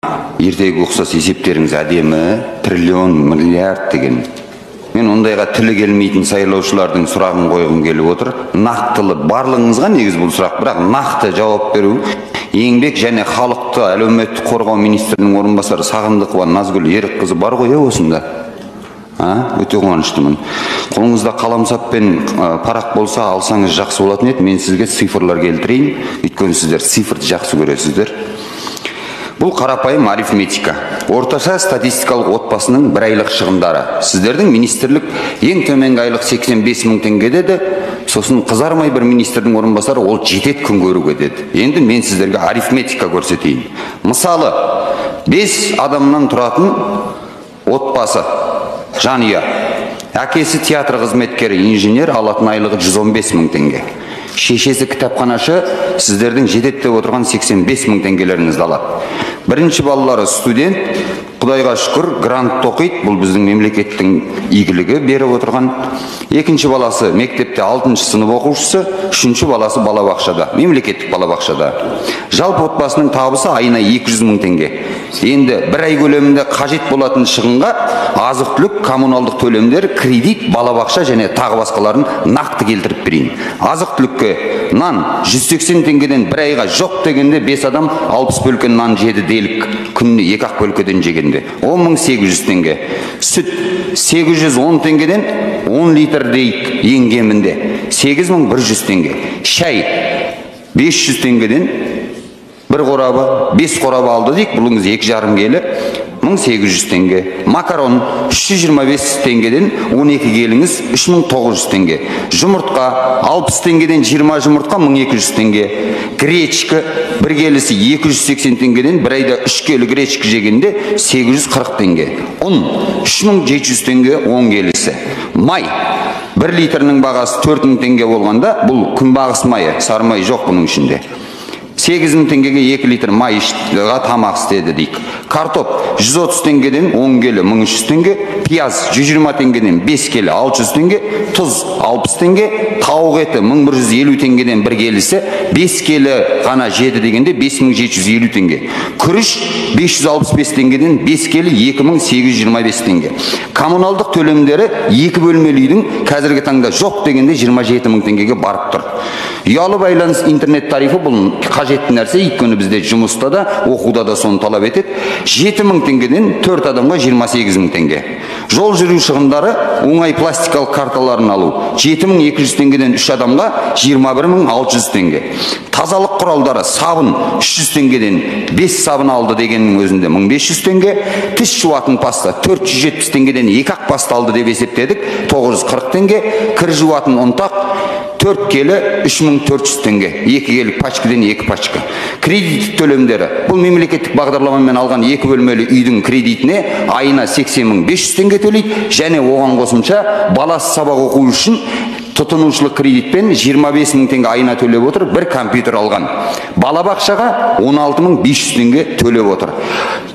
Ертегі ұқсас есептеріңіз әдемі, триллион, миллиард деген. Мен ондайға тілі келмейтін сайлаушылардың сұрағын қойғым келіп отыр. Нақтылы барлығыңызға негіз бұл сұрақ, бірақ нақты жауап беру. Еңбек және халықты әлеуметтік қорғау министрінің орынбасары Сағындықова Назгүл Ерікқызы бар ғой осында. Өте қуаныштымын. Қолыңызда қаламсап пен парақ болса алсаңыз жақсы болатын еді. Мен сізге цифрлар келтірейін, өйткені сіздер цифрды жақсы көресіздер. Бұл қарапайым арифметика. Орташа статистикалық отбасының бір айлық шығындары. Сіздердің министрлік ең төменгі айлық 85 мың теңге деді. Сосын қызармай бір министрдің орынбасары ол жетеді күн көруге деді. Енді мен сіздерге арифметика көрсетейін. Мысалы, 5 адамнан тұратын отбасы, жанұя. Әкесі театр қызметкері, инженер, алатын айлығы 115 мың теңге. Шешесі кітапханашы, сіздердің жетеді деп отырған 85 мың теңгелеріңізді алады. Бірінші балалары студент, Құдайға шүкір, грант оқиды, бұл біздің мемлекеттің игілігі беріп отырған. Екінші баласы мектепте 6-шы сынып оқушысы, үшінші баласы балабақшада, мемлекеттік балабақшада. Жалпы отбасының табысы айына 200 мың теңге. Енді бір ай көлемінде қажет болатын шығынға азық-түлік, коммуналдық төлемдер, кредит, балабақша және тағы басқаларын нақты келтіріп берейін. Азық-түлікке нан 180 теңгеден бір айға жоқ дегенде 5 адам 60 бөлке нан жеді делік, күніне 2-ақ бөлкеден жегенде 10.800 теңге. Сүт 810 теңгеден 10 литр дейік ең кемінде 8100 теңге. Шай 500 теңгеден бір қорабы, 5 қорабы алды дейік, бұлыңыз 2,5 келі 1800 теңге. Макарон 325 теңгеден 12 келіңіз 3900 теңге. Жұмыртқа 60 теңгеден 20 жұмыртқа 1200 теңге. Гречка бір келісі 280 теңгеден бір айда 3 келі гречка жегенде 840 теңге. Ұн 3700 теңге 10 келісі. Май 1 литрінің бағасы 4000 теңге болғанда, бұл күнбағыс майы, сары май жоқ бұның ішінде. 8000 теңгеге 2 литр май ішті, тамақ істеді дейік. Картоп 130 теңгеден 10 келі 1300 теңге, пияз 120 теңгеден 5 келі 600 теңге, тұз 60 теңге, тауық еті 1150 теңгеден бір келісі 5 келі ғана жеді дегенде 5750 теңге. Күріш 565 теңгеден 5 келі 2825 теңге. Коммуналдық төлемдері 2 бөлмелі үйдің қазіргі таңда жоқ дегенде 27 мың теңгеге барып тұр. Ұялы байланыс интернет тарифі бұл қажетті нәрсе, өйткені бізде жұмыста да, оқуда да соны талап етеді. 7 мың теңгеден 4 адамға 28 мың теңге. Жол жүру шығындары оңай пластикалық карталарын алу 7200 теңгеден 3 адамға 21600 теңге. Тазалық құралдары сабын 300 теңгеден 5 сабын алды дегеннің өзінде 1500 теңге. Тіс жуатын паста 470 теңгеден 2 ақ паста алды деп есептедік 940 теңге. Кір жуатын ұнтақ 4 келі 3400 теңге, 2 келі пачкадан 2 пачка. Кредит төлемдері, бұл мемлекеттік бағдарламамен алған 2 бөлмелі үйдің кредитіне айына 80 500 теңге төлейді, және оған қосымша баласы сабақ оқу үшін тұтынушылық кредитпен 25 мың теңге айына төлеп отыр, бір компьютер алған. Балабақшаға 16 500 теңге төлеп отыр.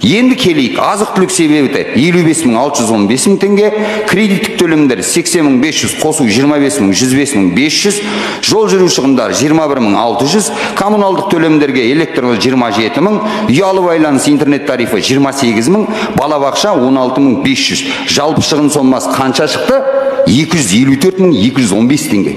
Енді келейік, азық-түлік себебі 55 615 мың теңге, кредиттік төлемдер 80 500 қосу 25 мың 105 мың 500, жол жүру шығындары 21 600, коммуналдық төлемдерге электр 27 мың, ұялы байланыс интернет тарифі 28 мың, балабақша 16 500. Жалпы шығын сомасы қанша шықты? 254 215 теңге.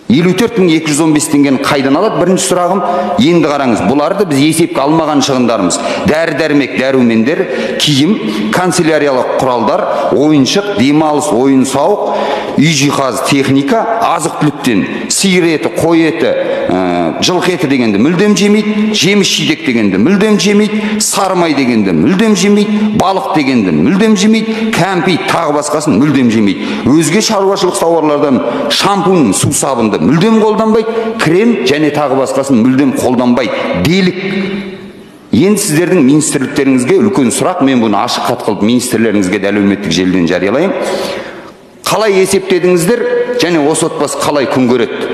54 215 теңгені қайдан алады? Бірінші сұрағым. Енді қараңыз, бұларды біз есепке алмаған шығындарымыз. Дәрі-дәрмек, дәрумендер, киім, канцеляриялық құралдар, ойыншық, демалыс, ойын-сауық, үй жиһаз, техника, азық-түліктен сиыр еті, қой еті, жылқы еті дегенді мүлдем жемейді, жеміс жидек дегенді мүлдем жемейді, сары май дегенді мүлдем жемейді, балық дегенді мүлдем жемейді, кәмпит тағы басқасын мүлдем жемейді. Өзге шаруашылық тауарлардан шампунь, су сабынды мүлдем қолданбайды, крем және тағы басқасын мүлдем қолданбайды. Делік. Енді сіздердің министрліктеріңізге үлкен сұрақ, мен бұны ашық хат қылып министрлеріңізге де әлеуметтік желіден жариялаймын. Қалай есептедіңіздер және осы отбасы қалай күн көреді?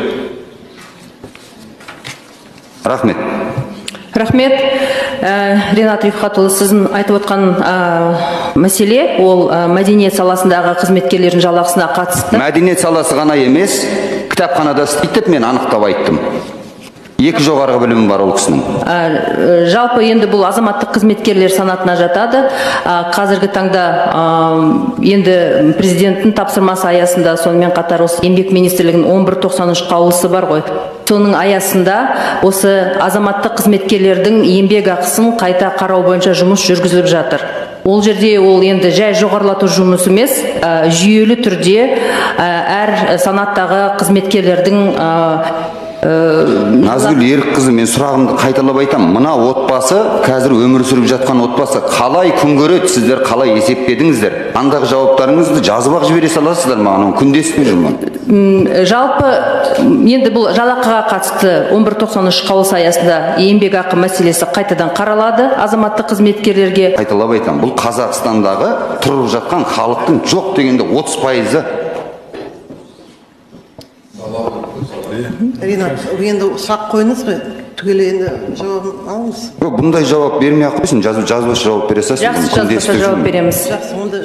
Рахмет. Рахмет. Ринат Рифхатұлы, сіздің айтып отқан мәселе ол мәдениет саласындағы қызметкерлердің жалақысына қатысты. Мәдениет саласы ғана емес, кітапханада істейді деп мен анықтап айттым. 2 жоғарғы білімі бар ол кісінің. Жалпы енді бұл азаматтық қызметкерлер санатына жатады. Қазіргі таңда енді президенттің тапсырмасы аясында, сонымен қатар осы Еңбек министрлігінің 1193 қаулысы бар ғой. Соның аясында осы азаматтық қызметкерлердің еңбек ақысын қайта қарау бойынша жұмыс жүргізіліп жатыр. Ол жерде ол енді жай жоғарылату жұмысы емес, жүйелі түрде әр санаттағы қызметкерлердің. Назгүл Ерікқызы, мен сұрағымды қайталап айтамын. Мына отбасы, қазір өмір сүріп жатқан отбасы қалай күн көреді, сіздер қалай есептедіңіздер? Андағы жауаптарыңызды жазып-ақ жібере саласыздар маған, оны күндестіп жүрмін. Жалпы енді бұл жалақыға қатысты 1193 қаулысы аясында еңбек ақы мәселесі қайтадан қаралады азаматтық қызметкерлерге. Қайталап айтамын, бұл Қазақстандағы тұрып жатқан халықтың жоқ дегенде 30%. Ринат, енді сұрақ қойыңыз ғой, түгел енді жауабын алыңыз. Жоқ, бұндай жауап бермей ақ қойсын, жазбаша жауап бере салсын. Жақсы, жазбаша жауап береміз. Жақсы, онда.